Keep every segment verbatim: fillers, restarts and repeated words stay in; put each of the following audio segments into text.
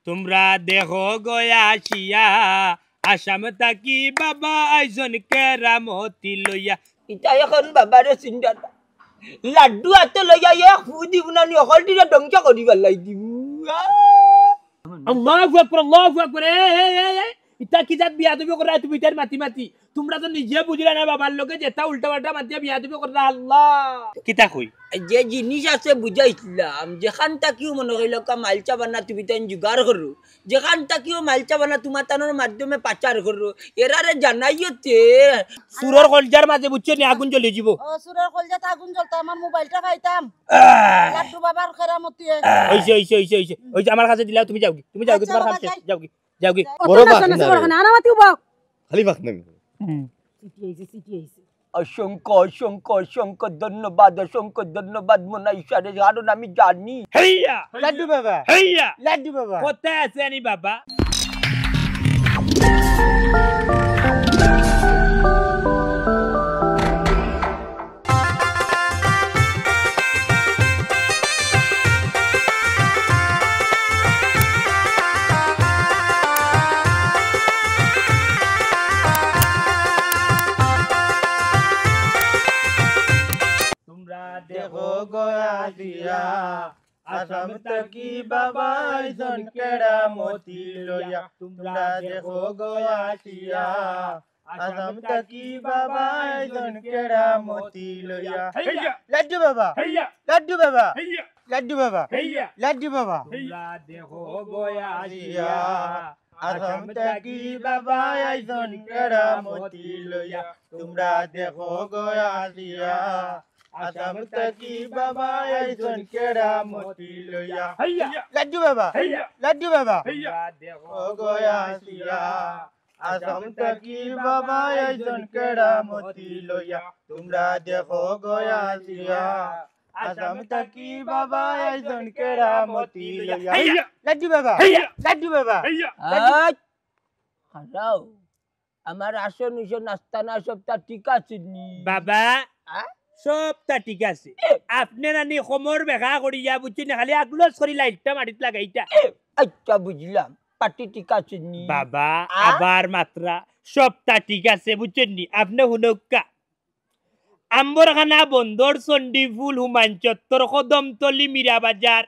তোমরা দেখো গয়া আসিয়া, আসাম থাকি বাবা আইছন কেরামতি লইয়া। ইতা এখন বাবারে চিন্তা না। লাড্ডু আতো লইয়া এক ফু দিবু না নি, অকলটিরে ধ্বংস করি ফালাই দিবু। আহ! আল্লাহু আকবার, আল্লাহু আকবার। এই, এই, এই, এই। ইতা কি জাত বিয়াদবি কররা তুমি ইতার মাতি মাতি? তোমরা তো নিজে বুঝরা না বাবার লগে যেতা উল্টা পাল্টা মাতিয়া বিয়াদবি কররা, আল্লাহ। কিতা কই? যে জিনিস আছে বুঝাইছিলাম, যেখান থাকিও মনে করিল কা মালসা বানা তুমি তাইন জোগাড় করো, যেখান থাকিও মালসা বানা তোমার তানোর মাধ্যমে পাচার করো, এরারে জানাইও তে। চুরর কলজার মাঝে বুঝছো নি আগুন জ্বলি যিবো। ও, চুরর কলজাত আগুন জ্বলতো, আমার মোবাইলটা পাইতাম। আহ। লাড্ডু বাবার কেরামতি। অইছে, অইছে, অইছে, অইছে। অইছে, আমার কাছে দিলাও, তুমি যাওগি, তুমি যাওগি, আচ্ছা, তোমার বাবা, কাছে যাই। যাওগি, যাওগি। কত বড় বাপ না রে। খালি বাপ নাই। হুম। চিঠি আইছে, চিঠি আইছে। অসংখ্য, অসংখ্য, অসংখ্য ধন্যবাদ, অসংখ্য ধন্যবাদ মোনাইশারে, কারণ আমি জানি। হেইয়া! লাড্ডু বাবা। হেইয়া! লাড্ডু বাবা। কোথায় আছে আনি বাবা? তোমরা দেখো গয়া দিয়া, আসাম থাকি বাবা আইছন কেরামতি লইয়া। তোমরা দেখো গয়া দিয়া, আসাম থাকি বাবা আইছন কেরামতি লইয়া। হেইয়া! লাড্ডু বাবা। হেইয়া! লাড্ডু বাবা। হেইয়া! লাড্ডু বাবা। হেইয়া! লাড্ডু বাবা। তোমরা দেখো গয়া দিয়া, আসাম থাকি বাবা আইছন কেরামতি লইয়া। তোমরা দেখো গয়া দিয়া, আসাম থাকি বাবা আইছন কেরামতি লইয়া। হেইয়া! লাড্ডু বাবা। হেইয়া! লাড্ডু বাবা। হেইয়া! তোমরা দেখো গয়া দিয়া, আসাম থাকি বাবা আইছন কেরামতি লইয়া। তোমরা দেখো গয়া দিয়া, আসাম থাকি বাবা আইছন কেরামতি লইয়া। হেইয়া! লাড্ডু বাবা। হেইয়া! লাড্ডু বাবা। হেইয়া! আয়! হারাও। আমার আসন উসন আস্তানা সবতা ঠিক আছে নি? বাবা, আ? সবতা ঠিক আছে। এ। আপনে নানি কমর বেকা করিয়া, বুঝছইন নি, খালি আগলস করি লাইটটা মাটিত লাগাইতা। এ, আচ্ছা, বুঝলাম। পাটি ঠিক আছে নি? বাবা, আ? আবার মাতরা, সবতা ঠিক আছে, বুঝছইন নি? আপনে হুনউক্কা। আম্বরখানা, বন্দর, চণ্ডীফুল, হুমায়ুন চত্বর, কদমতলি, মীরাবাজার,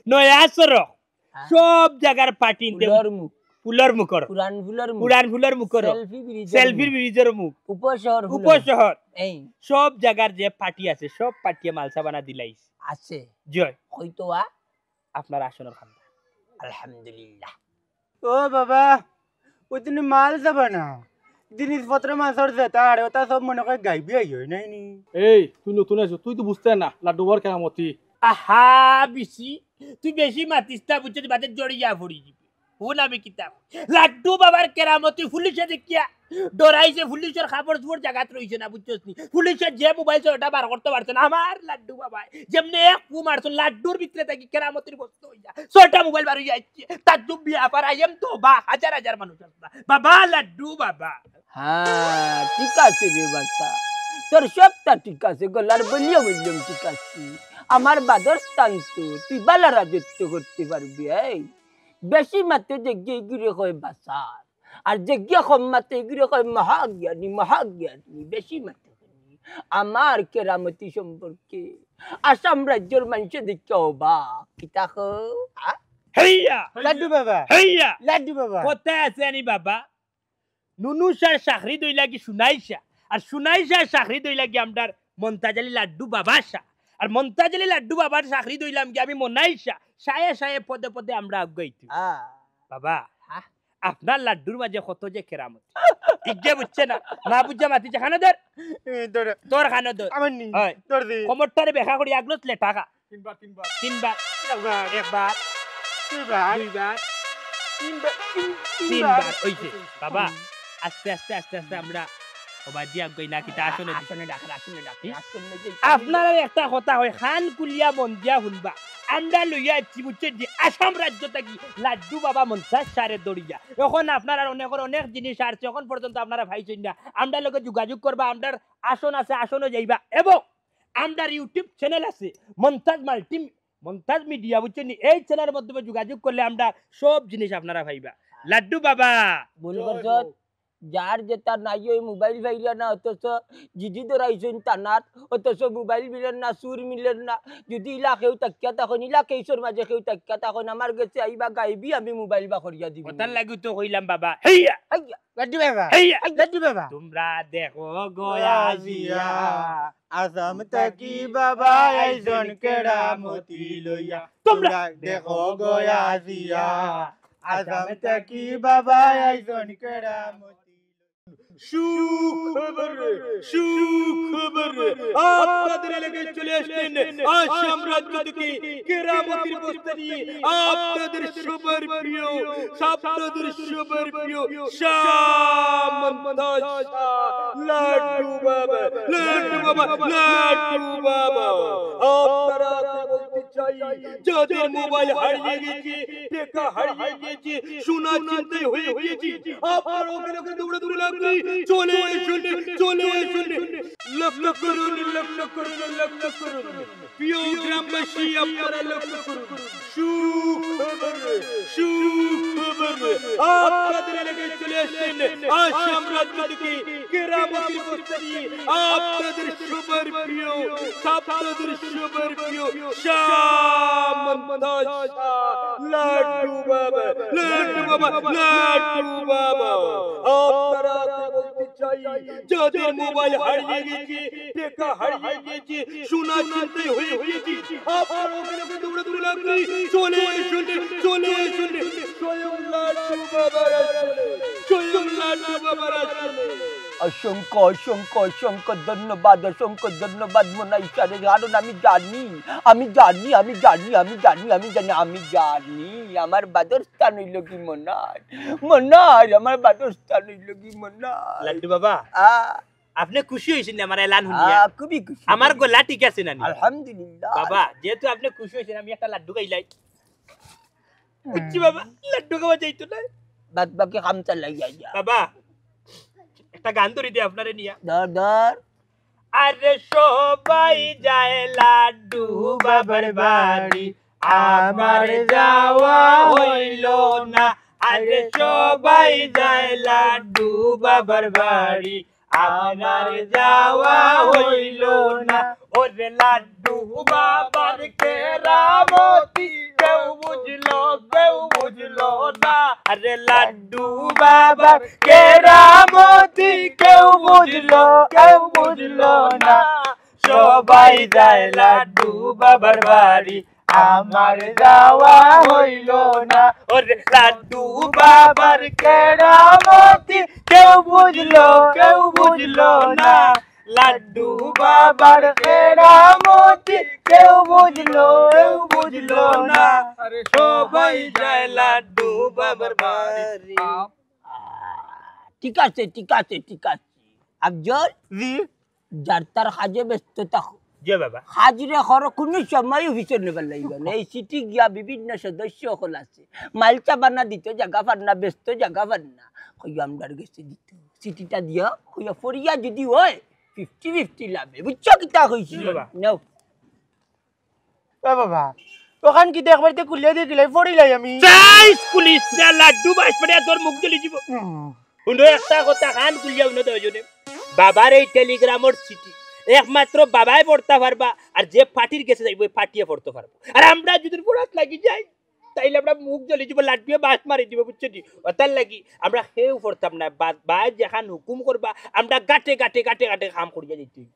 নয়া সড়ক, হ্যাঁ। সব জাগার পাটি ইনতে ফুলর মুখ। ফুলর মুখর। পুরান ফুলর মুখ। পুরান ফুলর মুখর। সেলফি ব্রিজর সেলফি মুখ। ব্রিজর মুখ। উপশহর ফুলর মুখ। উপশহর। এই। সব জাগার যে পাটি আছে, সব পাটিয়ে মালসা বানা দিলাইছে। আছে। জয়। হয়তো আ? আপনার আসনর খান্দা। আলহামদুলিল্লাহ। ও বাবা, ওই তুমি মালসা বানা। জিনিসপত্র মাছর যেতা আর ওতা সব মনে কয় গাইবি আইও, নাই নি? এই, তুই নতুন আইছো, তুই তো বুঝতে না, লাড্ডু বাবার কেরামতি। আহা, বিশি, তুই বেশি মাতিস না, বুঝছস, বাদে জড়িয়া পড়ি যিবি। হুন আমি কিতা। লাড্ডু বাবার কেরামতি পুলিশে দেখিয়া ডরাইছে, পুলিশর কাপড় চোপড় জাগাত রইছে না, বুঝছস নি? পুলিশে যে মোবাইল ছয়টা বার করতে পারছে না, আমার লাড্ডু বাবায় যেমনে এক ফু মারছইন, লাড্ডুর ভিতরে থাকি কেরামতির বস্তু অইয়া ছয়টা মোবাইল বার অইয়া আইছে। তাজ্জুব বিয়া পার, আইয়াম তো বা হাজার হাজার মানুষ আসলা। বাবা লাড্ডু বাবা। হ্যাঁ, ঠিক আছে রে বাচ্চা, তোর সবটা ঠিক আছে, গলার বলিয়া বললাম ঠিক আছে। আমার বাদর স্থান তো, তুই বালা রাজত্ব করতে পারবি। এই বেশি মাতে যে গিয়ে গিরে কয় বাসার, আর যে গিয়া কম মাতে গিরে কয় মহাজ্ঞানী, মহাজ্ঞানী, বেশি মাতে কয়। আমার কেরামতি সম্পর্কে আসাম রাজ্যর মানুষে দেখে অবাক। কিতা কও? আ? হেইয়া! লাড্ডু বাবা। হেইয়া! লাড্ডু বাবা। কোথায় আছে আনি বাবা? নুনু শাহর চাকরি দইলাগি সুনাই শাহ, আর সুনাই শাহর চাকরি দইলাগি আমরার মন্তাজ আলী লাড্ডু বাবা শাহ, আর মন্তাজ আলী লাড্ডু বাবার চাকরি দইলাম গি আমি মনাই শাহ। শাহে শাহে পদে পদে আমরা আগুয়াইতু। আ। বাবা, হ্যাঁ? আপনার লাড্ডুর মাঝে কত যে কেরামত। ইগে বুঝছে না, না বুঝা মাতি যেখানে ধর। এ, ধর। তোর খানো ধর। আমার নি। হয়। ধর দি। কমরটারে বেকা করি আগলো লেটাকা। তিনবার, তিনবার। তিনবার। একবার। একবার। দুইবার। দুইবার। তিনবার। তিন-, তিনবার। তিনবার। অইছে। বাবা, আস্তে আস্তে, আস্তে আস্তে আমরা ওবায়দি আগুয়াই না কিতা আসনে দি। আসনে ডাকের, আসনে ডাকের, আসনে যে আপনারার একটা কথা কই, কান খুলিয়া মন দিয়া হুনবা। আমরা লইয়া আইছি, বুঝছইন নি, আসাম রাজ্য থাকি লাড্ডু বাবা মন্তাজ শাহরে ধরিয়া। অখন আপনারার অনেকর অনেক জিনিস আরছে, অখন পর্যন্ত আপনারা পাইছইন না। আমরার লগে যোগাযোগ করবা, আমরার আসন আছে, আসনো যাইবা। এবং আমরার YouTube channel আছে, মন্তাজ মাল্টি মন্তাজ মিডিয়া, বুঝছইন নি? এই চ্যানেলের মাধ্যমে যোগাযোগ করলে আমরা সব জিনিস আপনারা পাইবা। লাড্ডু বাবা। ভুল করছস। যার যেটা নাই, ওই মোবাইল পাইরা না, অথচ জিডি ধরাইছইন থানাত, অথচ মোবাইল মিলের না, সুর মিলের না। যদি ইলা কেউ থাকিয়া থাকইন, ইলা কেইসর মাঝে কেউ থাকিয়া থাকইন, আমার গেছে আইবা গাইবি, আমি মোবাইল বার করিয়া দিমু। ওটার লাগি তো কইলাম বাবা। হেইয়া! হাইয়া! লাড্ডু বাবা! হেইয়া! লাড্ডু বাবা! তোমরা দেখো গো আসিয়া, আসাম থাকি বাবা আইছইন কেরামতি লইয়া। তোমরা দেখো গো আসিয়া, আসাম থাকি বাবা আইছইন কেরামতি। সুখবর, সুখবর, আপনাদের এলাকায় চলে আসছেন আসাম রাজ্য থেকে কেরামতির বস্তা নিয়ে আপনাদের সবার প্রিয়, আপনাদের সবার প্রিয় শাহ মন্তাজ শাহ, লাড্ডু বাবা, লাড্ডু বাবা, লাড্ডু বাবা। আপনারা বলতে চাই, যাদের মোবাইল হারিয়ে গেছে, টেকা হারিয়ে গেছে, সোনা ছিনতাই হয়ে গিয়েছে, আপনারা ওখানে ওখানে দৌড়াদৌড়ি না করে চলে আসুন, চলে আসুন। লক্ষ্য করুন, লক্ষ্য করুন, লক্ষ্য করুন। প্রিয় গ্রামবাসী, আপনারা লক্ষ্য করুন। সুখবর, সুখবর। আপনাদের এলাকায় চলে আসছেন আসাম রাজ্য থেকে কেরামতির বস্তা নিয়ে আপনাদের সবার প্রিয়, আপনাদের সবার প্রিয় শাহ মন্তাজ শাহ, লাড্ডু বাবা, লাড্ডু বাবা, লাড্ডু বাবা। আপনারা বলতে চাই, যাদের মোবাইল হারিয়ে গেছে, টেকা হারিয়ে গেছে, সোনা ছিনতাই হয়ে গিয়েছে, আপনারা ওখানে ওখানে দৌড়াদৌড়ি না করে চলে আসুন, চলে আসুন। স্বয়ং লাড্ডু বাবার আসনে, স্বয়ং লাড্ডু বাবার আসনে। অসংখ্য, অসংখ্য, অসংখ্য ধন্যবাদ, অসংখ্য ধন্যবাদ মনাই স্যারের, কারণ আমি জানি, আমি জানি, আমি জানি, আমি জানি, আমি জানি, আমি জানি, আমার বাসস্থান অইলো গি মনাই, মনাই, আমার বাসস্থান অইলো গি মনাই। লাড্ডু বাবা, আ? আপনে খুশি অইছইন নি আমার এলান হুনিয়া? আ, খুবই খুশি। আমার গলা ঠিক আছে না নি? আলহামদুলিল্লাহ। বাবা, যেহেতু আপনে খুশি অইছইন, আমি একটা লাড্ডু খাইলাই। বুঝছি বাবা, লাড্ডু খাওয়া যাইতো না। বাদ বাকি কাম চালাই যাই যা। বাবা, একটা গান ধরি দে আপনারে নিয়া। ধর, ধর। আরে সবাই যায় লাড্ডু বাবার বাড়ি, আমার যাওয়া হইল না। আরে সবাই যায় লাড্ডু বাবার বাড়ি, আমার যাওয়া হইল না। ওরে লাড্ডু বাবার কেরামতি কেউ বুঝলো, কেউ বুঝলো না। আরে লাড্ডু বাবার কেরামতি কেউ বুঝলো, কেউ বুঝলো না। সবাই যায় লাড্ডু বাবার বাড়ি, আমার যাওয়া হইল না। ওরে লাড্ডু বাবার কেরামতি কেউ বুঝলো, কেউ বুঝলো না। লাড্ডু বাবার কেরামতি কেউ বুঝলো, কেউ বুঝলো না। আরে সবাই যায় লাড্ডু বাবার বাড়ি। ঠিক আছে, ঠিক আছে, ঠিক আছে। আফজল, জি। যার তার কাজে ব্যস্ত থাকো। জি বাবা। কাজরে করো, কুনু সময় অফিসো নেবার লাগবো না। এই চিঠি গিয়া বিভিন্ন সদস্য অকল আছে। মাইল চাবানা দিত জাগা পার না, ব্যস্ত জাগা পার না। কইও আমরার গেছে দিত। চিঠিটা দিও, কইও পড়িয়া যদি অয়, ফিফটি ফিফটি লাভে। বুঝছো কিতা কইছি? জি বাবা। নেও। এ বাবা, অখান কিতা একবারে খুলিয়া দেখিলাই, পড়িলাই আমি। চাইস খুলিস না, লাড্ডু বাস মানে তোর মুখ জ্বলি যিবো। হুম। হুনো একটা কথা, কান খুলিয়া হুনো দুইজনে। বাবার এই টেলিগ্রামর চিঠি একমাত্র বাবায় পড়তা পারবা, আর যে পার্টির গেছে যাইবো, ওই পার্টিয়ে পড়তা পারবো। আর আমরা যদি পড়াত লাগি যাই, তাইলে আমরার মুখ জ্বলি যিবো, লাড্ডুয়ে বাস মারি দিবো, বুঝছো নি? ওটার লাগি আমরা কেউ পড়তাম না। বা-, বায় যেখান হুকুম করবা, আমরা গাটে গাটে গাটে গাটে কাম করিয়া যাইতে অইবো।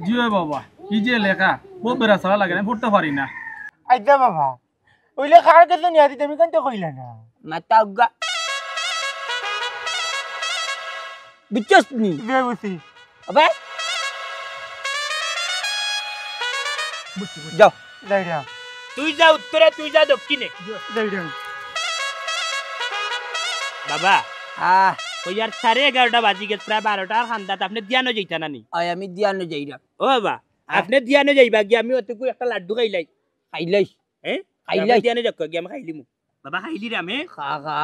জি অয় বাবা, কি যে লেখা, বউত বেড়া ছাড়া লাগে না, পড়তে পারি না। আইচ্ছা বাবা, অইলে কার গেছে নিয়া দিতে আমি কেনে কইলা না? মাথা উগা। বুঝছস নি? জি, বুঝছি। আবে? বুঝছি, বুঝছি। যাও। যাইরাম। তুই যা উত্তরে, তুই যা দক্ষিণে। যাইরাম। বাবা। আহ। ওই আর সাড়ে এগারোটা বাজি গেছে, প্রায় বারোটার কান্দাত, আপনে ধ্যানো যাইতা না নি? অয়, আমি ধ্যানো যাইরাম। ও বাবা, আহ। আপনে ধ্যানো যাইবা গিয়া, আমি অতটুকু একটা লাড্ডু খাইলাই। খাইলাই? হ্যাঁ? খাইলাই? আপনে ধ্যানো যাউক্কা গিয়া, আমি খাইলিমু। বাবা, খাইলিরাম, হ্যাঁ? খা, খা।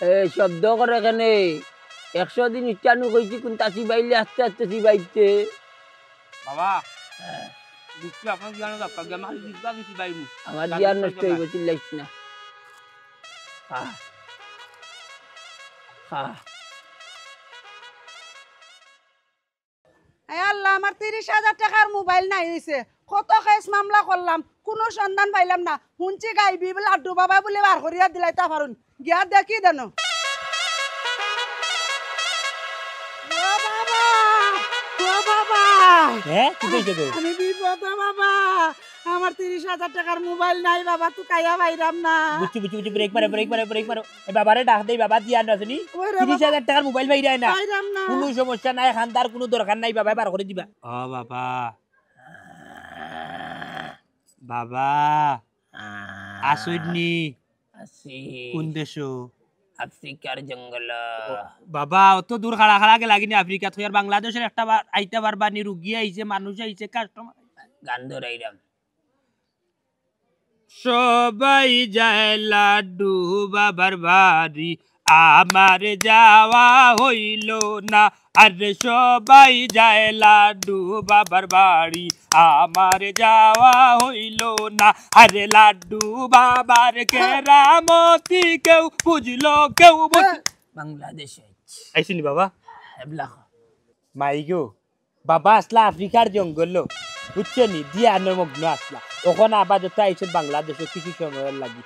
এ, শব্দ করে কেনে? একশো দিন ইটানু কইছি, কুনটা চিবাইলে আস্তে আস্তে চিবাইতে। বাবা, হ্যাঁ। বুঝছি, আপনার জ্ঞান দরকার, জ্ঞান মারি দিবা কিছু বাইমু। আমার জ্ঞান নষ্ট হইব, চিল্লাইস না। খা। খা। এ আল্লাহ, আমার তিরিশ হাজার টাকার মোবাইল নাই অইছে। কত কেস মামলা করলাম, কুনু সন্ধান পাইলাম না। হুনছি গাইবি লাড্ডু বাবা বুলে বার করিয়া দিলাইতা পারইন। গিয়া দেখি দেন। ও বাবা, ও বাবা। হে? কিতা অইছে গো? আমি বিপদো বাবা। আমার তিরিশ হাজার টাকার মোবাইল নাই বাবা, তুকাইয়া পাইরাম না। বুঝছি, বুঝছি, বুঝছি। ব্রেক মারো, ব্রেক মারো, ব্রেক মারো। এ বাবারে ডাক দেই, বাবা দিয়া আনো আসেনি। ওরে বাবা। তিরিশ হাজার টাকার মোবাইল পাইরায় না। পাইরাম না। কুনু সমস্যা নাই, কান্দার কুনু দরকার নাই, বাবায় বার করি দিবা। ও বাবা। বাবা। আছইন নি? আছি। কুন দেশো? আফ্রিকার জঙ্গল। ও, বাবা, অত দূর খাড়া খাড়া গেলাগিনি আফ্রিকাত? কই আর বাংলাদেশর একটা বার আইতা পারবা নি? রুগী আইছে, মানুষ আইছে, কাস্টমার। গান ধরাইরাম। সবাই যায় লাড্ডু বাবার বাড়ি, আমার যাওয়া হইল না। আরে সবাই যায় লাড্ডু বাবার বাড়ি, আমার যাওয়া হইল না। আরে লাড্ডু বাবার কেরামতি কেউ বুঝলো, কেউ বুঝ- বাংলাদেশ আইছি। আইছনি বাবা? এবলা খ। মাই গো, বাবা আছলা আফ্রিকার জঙ্গলো, বুঝছো নি? ধ্যানো মগ্ন আছলা। অখন আবার যত আইছো বাংলাদেশো কিছু সময়র লাগি।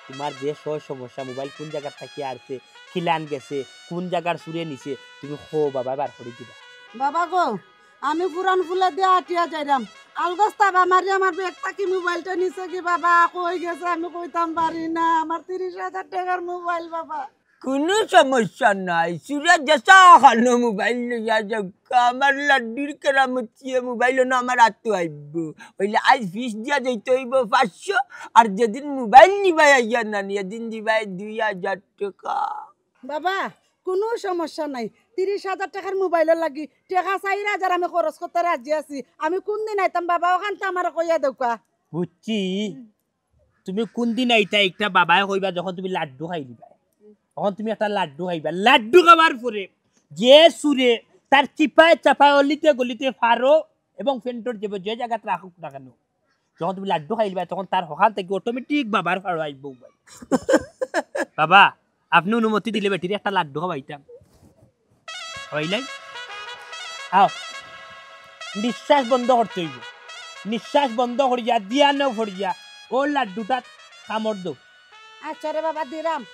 তুমার যে স-, সমস্যা, মোবাইল কুন জাগাত থাকি আরছে, কিলান গেছে, কুন জাগার চুরে নিছে, তুমি কও বাবা, বার করি দিবা। বাবা গো, আমি পুরান ফুলে দিয়া আটিয়া যাইরাম। আলগোছ তাবা মারি আমার ব্যাগ থাকি মোবাইলটা নিছে গি বাবা, কই গেছে আমি কইতাম পারি না। আমার তিরিশ হাজার টাকার মোবাইল বাবা। কুনু সমস্যা নাই, চুরে যেছা খানো মোবাইল লইয়া যাউক্কা, আমার লাড্ডুর কেরামতিয়ে মোবাইল অনো আমার আতো আইবো। অইলে আইজ ফিস দিয়া যাইতে অইবো পাঁচশো, আর যেদিন মোবাইল নিবায় আইয়া নানি, এদিন দিবায় দুই হাজার টেকা। বাবা, কুনু সমস্যা নাই, তিরিশ হাজার টেকার মোবাইলর লাগি টেকা চাইর হাজার আমি খরচ করতে রাজি আছি। আমি কুনদিন আইতাম বাবা, অখানতা আমারে কইয়া দেউক্কা। বুঝছি, তুমি কুনদিন আইতায় ইটা বাবায় কইবা, যখন তুমি লাড্ডু খাইলিবায়। অখন তুমি একটা লাড্ডু খাইবা। লাড্ডু খাবার পরে যে চুরে তার চিপায় চাপায় অলিতে গলিতে ফারো এবং ফেন্টর জেবো যে জাগাত রাখুক না কেনে, যখন তুমি লাড্ডু খাইলিবায়, তখন তার হখান থাকি automatic বাবার ফারো আইবো ভাই। বাবা, আপনে অনুমতি দিলে বেটিরে একটা লাড্ডু খাওয়াইতাম। অইলাই? আও। নিঃশ্বাস বন্ধ করতে অইবো। নিঃশ্বাস বন্ধ করিয়া, ধ্যানো পড়িয়া, অউ লাড্ডুটাত কামড় দেও। আচ্ছা রে বাবা, দিরাম।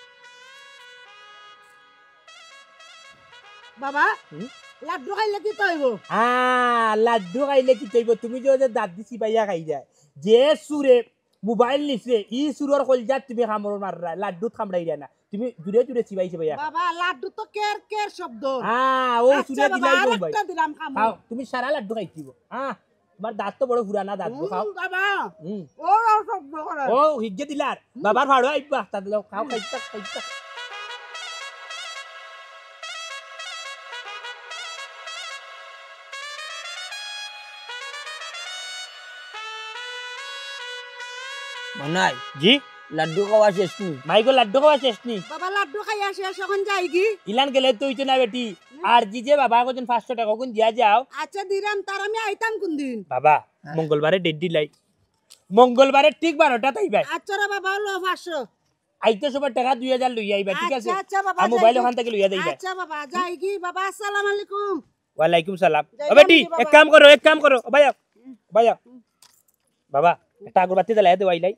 বাবা, হুম? লাড্ডু খাইলে কিতা অইবো? আ, লাড্ডু খাইলে কিতা অইবো? তুমি যে, যে দাঁত দি চিবাইয়া খাইরায়, যে চুরে মোবাইল নিছে, ই চুরর কইলজাত তুমি কামড় মাররায়, লাড্ডুত কামড়াইরায় না। তুমি জুরে জুরে চিবাই চিবাইয়া খাও। বাবা, লাড্ডু তো কের কের শব্দ। আ, অউ আচ্ছা চুরে বাবা, দিলাই গো ভাই। আরেকটা দিলাম কামড়। খাও, তুমি সারা লাড্ডু খাইতে অইবো। আ, তুমার দাঁত তো বড় পুরানা দাঁত গো, হুম, খাও। বাবা। হুম। ও, ও শব্দ করে। ও, হিগে দিলার। হুম। বাবার ফাড়ো আইবো আস্তা দিলাও। খাও, খাইতা, খাইতা। মনাই। জি? লাড্ডু খাওয়া শেষ নি? মাই গো, লাড্ডু খাওয়া শেষ নি? বাবা, লাড্ডু খাইয়া শেষ, অখন যাইগি? ইলান গেলে তো অইতো না বেটি। হুম। আর জি যে বাবা কইছইন পাঁচশো টেকা অগুন দিয়া যাও। আচ্ছা, দিরাম, তার আমি আইতাম কুনদিন? বাবা, হ্যাঁ। মঙ্গলবারে ডেট দিলাই। মঙ্গলবারে ঠিক বারোটাত আইবায়। আচ্ছা রে বাবা, অইলো পাঁচশো। আইতে সময় টেকা দুই হাজার লইয়া আইবা, ঠিক আছে? আচ্ছা, আচ্ছা বাবা, আর মোবাইল যাইগি। অখান থাকি লইয়া যাইবা। আচ্ছা বাবা, যাইগি বাবা, আসসালামু আলাইকুম। ওয়ালাইকুম সালাম। যাইগি ও বেটি, বাবা। এক কাম করো, এক কাম করো, ও ভাইয়া, হুম। ভাইয়া। হুম। বাবা, একটা আগরবাতি জ্বালাইয়া দেও আইলাই।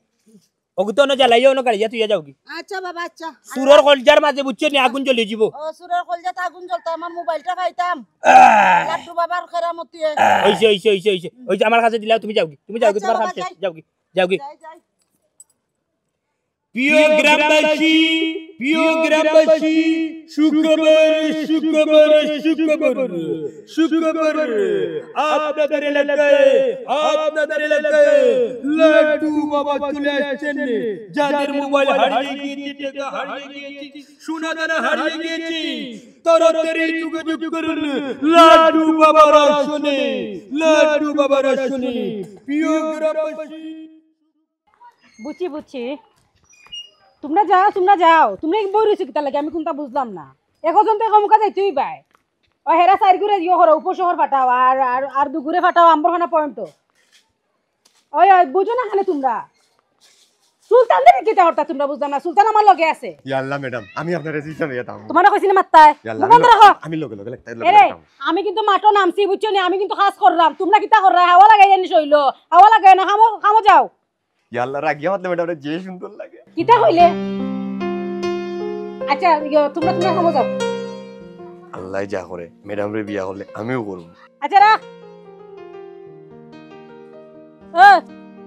অগু তো অনো জ্বালাইয়া অনো গাড়িয়া থইয়া যাওগি। আচ্ছা বাবা, আচ্ছা। চুরর কইলজার মাঝে বুঝছো নি, আগুন জ্বলি যিবো। ও, চুরর কইলজাত আগুন জ্বলতো, আমার মোবাইলটা পাইতাম। আহ। লাড্ডু বাবার কেরামতিয়ে। অইছে, অইছে, অইছে, অইছে। অইছে, আমার কাছে দিলাও, তুমি যাওগি, তুমি যাওগি, আচ্ছা তুমার বাবা, কাম শেষ, যাই। যাওগি, যাওগি। যাই, যাই। প্রিয় গ্রামবাসী, প্রিয় গ্রামবাসী, সুখবর, সুখবর, সুখবর, সুখবর। আপনাদের এলাকায়, আপনাদের এলাকায় লাড্ডু বাবা চলে আসছেন। যাদের মোবাইল হারিয়ে গিয়েছে, টাকা হারিয়ে গিয়েছে, সোনা দানা হারিয়ে গিয়েছে, তাড়াতাড়ি যোগাযোগ করুন লাড্ডু বাবার আসনে, লাড্ডু বাবার আসনে। প্রিয় গ্রামবাসী, বুঝছি, বুঝছি। তুমরা যাও, তুমরা যাও। তুমরা বই রইছো কিতার লাগি? আমি কুনতা বুঝলাম না। একজন তো এক অমুকা যাইতে অইবায়। ও হেরা চাইরগুরে ইয়ে করো, উপশহর পাঠাও, আর, আর, আর দুগুরে পাঠাও আম্বরখানা পয়েন্টো। ওই, ওই, বুঝো না কেনে তোমরা? সুলতানরে কিতা করতা তোমরা, বুঝলাম না। সুলতান আমার লগে আছে। ইয়া আল্লাহ, ম্যাডাম, আমি আপনারে সিস্টেম ইয়া দাম। তোমারে কইছি না মাত্তায়? ইয়া আল্লাহ, মুখ বন্ধ আমি রাখো। আমি লগে লগে লাগতাম, লগে এরে, লাগতাম। আমি কিন্তু মাঠো নামছি, বুঝছো নি? আমি কিন্তু কাজ কররাম। তোমরা কিতা কররায়? হাওয়া লাগাই জানি শইলো। হাওয়া লাগাই না, কামো, কামো যাও। ইয়া আল্লাহ, রাগিয়া মাতলে ম্যাডামরে যে সুন্দর লাগে। কিতা কইলে? আচ্ছা, ইয়ো, তোমরা, তোমরা কামো যাও। আল্লাহ যা করে, ম্যাডামরে বিয়া করলে আমিও করব। আচ্ছা, রাখ। ও,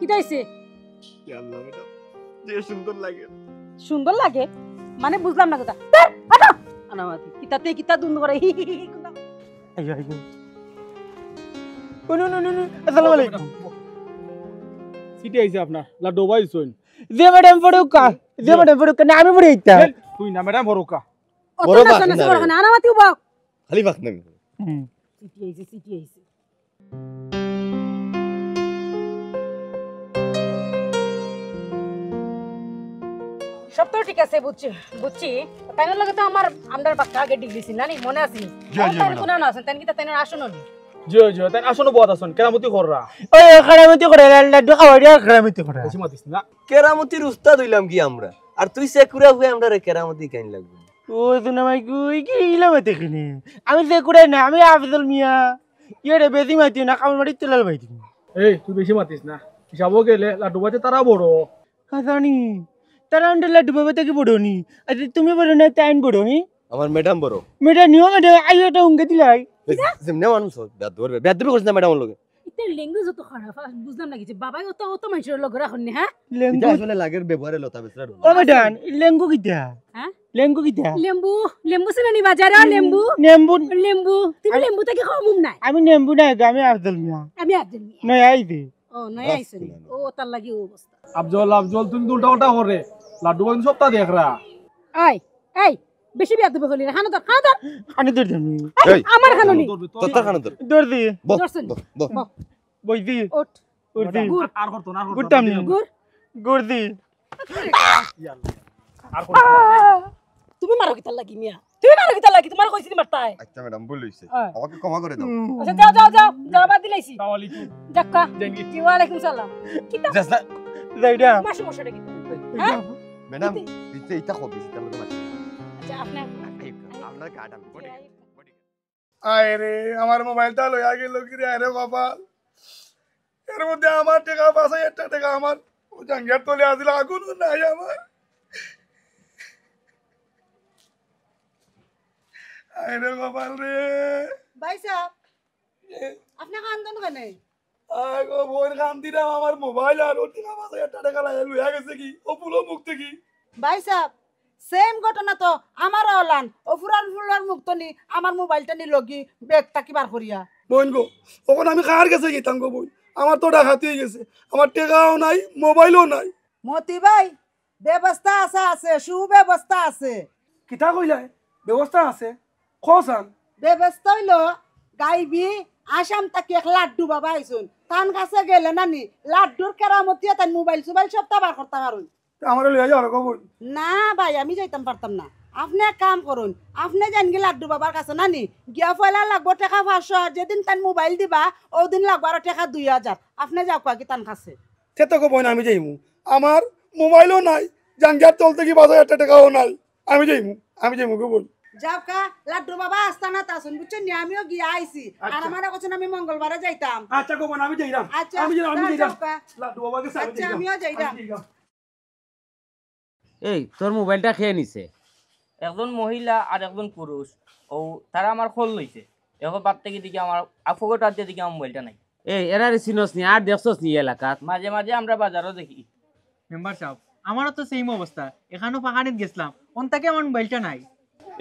কিতা হইছে? ইয়া আল্লাহ ম্যাডাম, যে সুন্দর লাগে। সুন্দর লাগে? মানে বুঝলাম না কথা। ধুর, হাঁটো। আনামাতি, কিতাতে কিতা দুন করে। হি, হি, হি, হি, কোনটা? আইও, আইও। ও, নো, নো, নো, নো। আসসালামু আলাইকুম। চিঠি আইছে আপনার, লাড্ডু বাবা আইছইন। যে ম্যাডাম পড়ুকা, যে জি। ম্যাডাম পড়ুকা, না আমি পড়ি ইতা। এ, তুই না ম্যাডাম পড়ুকা। অত বড় নাচানাচি বাপ না করো রে। কেন? আনামাতি উবাও। খালি বাপ না। হুম। চিঠি আইছে, চিঠি আইছে। সব তো ঠিক আছে, বুঝছি, বুঝছি। তাইনর লগে তো আমার, আমরার বাক্কা আগে ডিল দিছি, না নি? মনে আছে নি? জি, জি, তাইন ম্যাডাম। কোনানো আছইন? তাইন কিতা তাইনর আসনো নি? জি, জি, তাইন আসনো বওয়াত আছইন, কেরামতি কররা। ওই, ওই, কেরামতি করে, লাড্ডু খাওয়াইয়া আর কেরামতি করে। বেশি মাতিস না। কেরামতির উস্তাদ অইলাম কি আমরা? আর তুই সেকুরা হয়ে আমরারে কেরামতি কেন লাগবে? ও, সোনা মাই গো, ই কি ইলা মাতে কেনে? আমি সেকুরা না, আমি আফজল মিয়া। ইয়ে রে, বেশি মাতিও না, কামড় মারি তেলাল মারি দিবি। এই, তুই বেশি মাতিস না। হিসাবও গেলে লাড্ডু বাবা তে তারা বড়। হাসানি, তারা আন্ডে লাড্ডু বাবা থাকি বড় নি। আচ্ছা, তুমি বড় না, তাইন বড়, হি? আমার ম্যাডাম বড়। ম্যাডাম নিও, ম্যাডাম, আইও এটা উঙ্গে দিলাই। এই, যেমনে মানুষ হোক, বেয়াদবি করবে। বেয়াদবি করিস না ম্যাডামর লগে। ইতার ল্যাঙ্গুয়েজ অত খারাপ, আর বুঝলাম না কিছু। বাবাই অত, অত মানুষের লগে রাখুন নি, হ্যাঁ? লেঙ্গু। এটা আসলে লাগের ব্যবহারে লতা বেসরা ঢুকে। ও ম্যাডাম, লেঙ্গু কিতা? হ্যাঁ? লেঙ্গু কিতা? লেম্বু, লেম্বু ছিল নি বাজারে, লেম্বু। লেম্বু। লেম্বু। তুমি আমি লেম্বু থাকি কম নাই। আমি লেম্বু না, আমি আফজল মিয়া। আমি আফজল মিয়া। নয়া আইছি। ও, নয়া আইছো নি? ও, তার লাগি ও অবস্থা। আফজল, আফজল, তুমি তো উল্টা পাল্টা করে। লাড্ডু বাবা কিন্তু সবটা দেখরা। এই, এই, বেশি বেয়াদবি করলি না। কানো ধর, কানো ধর। কানো ধর তুমি। এই, এই, আমার কানো নি। ধরবি, তোর তোর কানো ধর। ধর দি। বহ, ধরছে নি? বহ, বহ। বহ। বই দি। উঠ। উঠ দি। ঘুর। আর করতো না, আর করতো না। ঘুরতাম নি। ঘুর। ঘুর দি। ইয়াল্লা। আর করতো না। তুমি মারো কিতার লাগি মিয়া? তুমি মারো কিতার লাগি? তোমার কইছি নি মারতায়? আচ্ছা ম্যাডাম, ভুল হইছে। হ্যাঁ। আমাকে ক্ষমা করে দাও। হুম। আচ্ছা, যাও, যাও, যাও, যাও, বাদ দিলাইছি। আসসালামু আলাইকুম। যাক্কা। যাইন কি? জি, ওয়ালাইকুম সালাম। কিতা? যা, যা। যাই না। তোমার সমস্যাটা কি? হ্যাঁ? ম্যাডাম, কিতা? ইতে, ইতা হবে, ইতা আমাকে মারতে। আচ্ছা, আপনার এই, আপনার গার্ড আমি, বডি গার্ড, বডি গার্ড। আয় রে, আমার মোবাইলটা লইয়া গেল কি রে, আয় রে বাবা। এর মধ্যে আমার টেকা, পাঁচ হাজার টেকা আমার, ও জাঙ্গিয়ার তলে আছিল, আগুনও নাই আমার। আয় রে কপাল রে। ভাই সাহেব, এ? আপনি কান্দন কেনে? আয় গো, বইন কান্দিরাম, আমার মোবাইল আর ও টেকা, পাঁচ হাজার টেকা লাগে, লইয়া গেছে কি? ও পুলো মুখ থেকে। ভাই সাহেব, সেম ঘটনা তো আমারও অলান। ও ফুরান ফুলার মুখ তো নি, আমার মোবাইলটা নি লগি ব্যাগ থাকি বার করিয়া। বইন গো, অখন আমি কার গেছে গেতাম গো বইন? আমার তো ডাকাতি হয়ে গেছে, আমার টেকাও নাই, মোবাইলও নাই। মতি ভাই, ব্যবস্থা আছে, আছে, সুব্যবস্থা আছে। কিতা কইলায়? ব্যবস্থা আছে? কও চাইন। ব্যবস্থা অইলো, গাইবি আসাম থাকি এক লাড্ডু বাবা আইছইন। তান কাছে গেলে নানি লাড্ডুর কেরামতিয়া তাইন মোবাইল সুবাইল সবটা বার করতা পারইন। তে আমারে লইয়া যাও রে গো বইন। না ভাই, আমি যাইতাম পারতাম না। আপনে এক কাম করইন, আপনে যাইন গি লাড্ডু বাবার কাছে নানি, গিয়া পয়লা লাগবো টেকা পাঁচশো, আর যেদিন তাইন মোবাইল দিবা, ওদিন লাগবো আরো টেকা দুই হাজার। আপনে যাউক্কা গি তান কাছে। তে তো গো বইন আমি যাইমু, আমার মোবাইলও নাই, জাঙ্গিয়ার তল থাকি পাঁচ হাজার টেকাও নাই। আমি যাইমু, আমি যাইমু গো বইন। যাউক্কা, লাড্ডু বাবা আস্তানাত আছইন, বুঝছইন নি? আমিও গিয়া আইছি। আর আচ্ছা। আমারে কইছইন আমি মঙ্গলবারে যাইতাম। আচ্ছা গো বইন, আমি যাইরাম। আচ্ছা, আমি যাইরাম, আমি যাইরাম। যাউক্কা। লাড্ডু বাবার গেছে আমি আচ্ছা, যাইরাম। আমিও যাইরাম। আমি যাইরাম। এই, তোর মোবাইলটা কে নিছে? একজন মহিলা আর একজন পুরুষ। ও, তারা আমার কল লইছে। এখন বাদ থাকি দেখি আমার, আ, পকেট হাত দিয়া দেখি আমার মোবাইলটা নাই। এই, এরারে চিনস নি, আর দেখছস নি এলাকাত? মাঝে মাঝে আমরা বাজারও দেখি। মেম্বার সাব, আমারও তো সেম অবস্থা। এখানো পাখানিত গেছলাম, অন থাকি আমার মোবাইলটা নাই।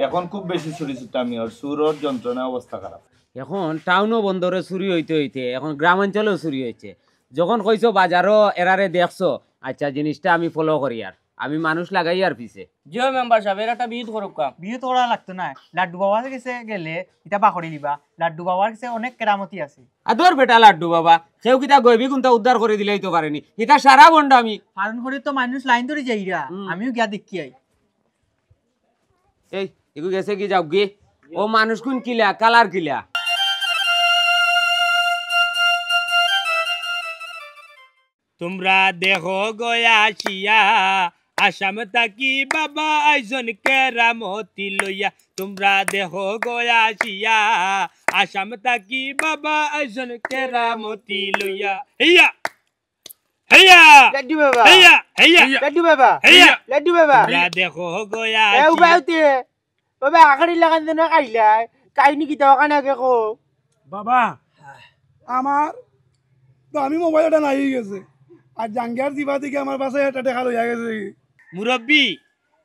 এখন খুব বেশি চুরি চুট্টামি অর, চুরর যন্ত্রণায় অবস্থা খারাপ। এখন টাউনও বন্দরে চুরি অইতে অইতে এখন গ্রামাঞ্চলেও চুরি অইছে। যখন কইছো বাজারও এরারে দেখছো, আচ্ছা, জিনিসটা আমি ফলো করিয়ার, আমি মানুষ লাগাইয়ার পিছে। জি অয় মেম্বার সাব, এর একটা বিহিত করউক্কা। বিহিত করা লাগতো নায়, লাড্ডু বাবার গেছে গেলে ইতা বাকরি লিবা, লাড্ডু বাবার গেছে অনেক কেরামতি আছে। আদর বেটা লাড্ডু বাবা, কেউ কিতা গয়বি কুন্তা উদ্ধার করি দিলাইতো পারে নি, ইতা সারা ভন্ডামি। পালন করি তো মানুষ লাইন ধরি যাইরা, হুম। আমিও গিয়া দেখি আই। এই, ইগু গেছে গি, যাউক গি। ও মানুষগুন কিলা, কালার কিলা? তোমরা দেখো গয়া আসিয়া, আসাম থাকি বাবা আইছইন কেরামতি লইয়া। তোমরা দেখো গয়া আসিয়া, আসাম থাকি বাবা আইছইন কেরামতি লইয়া। হেইয়া, হেইয়া, লাড্ডু বাবা। হেইয়া, হেইয়া, লাড্ডু বাবা। হেইয়া। লাড্ডু বাবা। তোমরা দেখো গয়া এ, আসিয়া। উবাউতে। বাবা, আখেরি লাখান যেন খাইলাই। কাহিনী কিতা অখান আগে কও। বাবা, আমার দামি মোবাইল একটা নাই গেছে। আর জাঙ্গিয়ার জিবা থাকি আমার বাসায় একটা টেকা লইয়া গেছে। মুরব্বি,